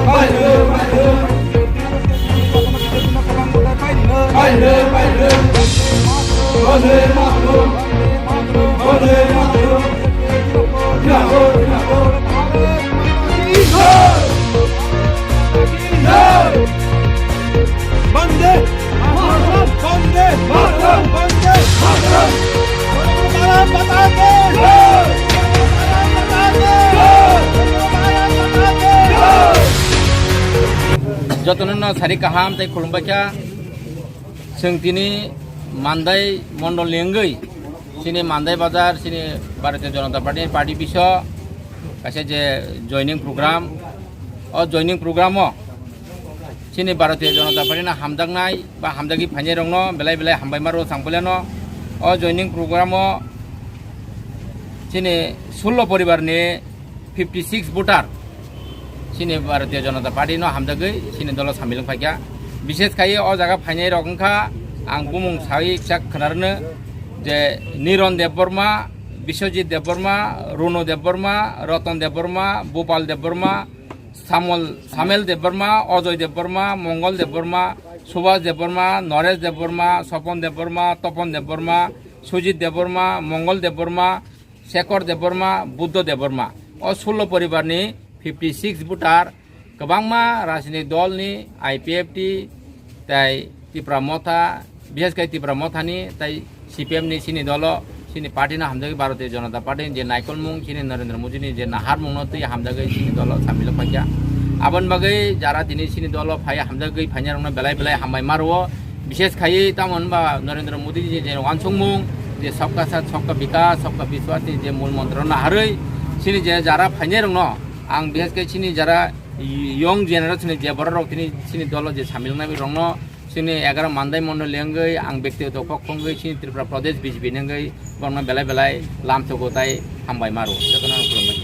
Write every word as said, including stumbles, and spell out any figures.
Bande Mataram! Bande Mataram! Bande Mataram! Bharat Mata ki jai! Bharat Mata ki jai! Bharat Mata ki jai! Jotono no sari kaham tei khulumbaikha. Chwng tini Mandai mondol ni wngwi chini Mandai bazar chini Bharatiya Janata Party ni party biso kaisa je joining program, o joining program o chini Bharatiya Janata Party no hamjaknai ba hamjagwi phainai rokno belai belai hambai maro chang puilano. O joining program o chini sullo poribar ni fifty six voter chini Bharatiya Janata Party no hamjagwi chini dolo samil wng phaikha. Bishes khai o jaga phainai rok wngkha, ang bumung sawi kisa khwnarwno je Niron Debbarma, Biswajit Debbarma, Rono Debbarma, Ratan Debbarma, Bopal Debbarma, Samol, Samel Debbarma, Ojoy Debbarma, Mongol Debbarma, Subhas Debbarma, Noresh Debbarma, Sopon Debbarma, Topon Debbarma, Sujit Debbarma, Mongol Debbarma, Shekhar Debbarma, Buddho Debbarma. O sullo poribar ni fifty six voter kwbangma rajnitik dol ni I P F T tei Tipra Motha, bishes khai Tipra Motha ni tei C P M ni chini dolo, chini party no hamjagwi Bharatiya Janata Party ni je naikolmung, chini Narendra Modi ni je naharmung no twi hamjagwi chini dolo samil wng phaikha. Aboni bagwi jara tini chini dolo phai hamjagwi phainai rokno belai belai hambai maro. Bishes khai tamo hwnba Narendra Modi ni je wansukmung, je Sabka Saath, Sabka Vikas, Sabka Vishwas ni je mul montro naharwi chini je jara phainai rokno, ang bishes khai chini jara young generation ni je borok rok tini chini dolo je samil wngnai rokno, chini egaroh Mandai mondol ni wngwi ang bektigoto kok thwngwi chini Tripura Pradesh B J P ni wngwi borokno belai belai lamsogo tei hambai maro. Jotono khulumbai.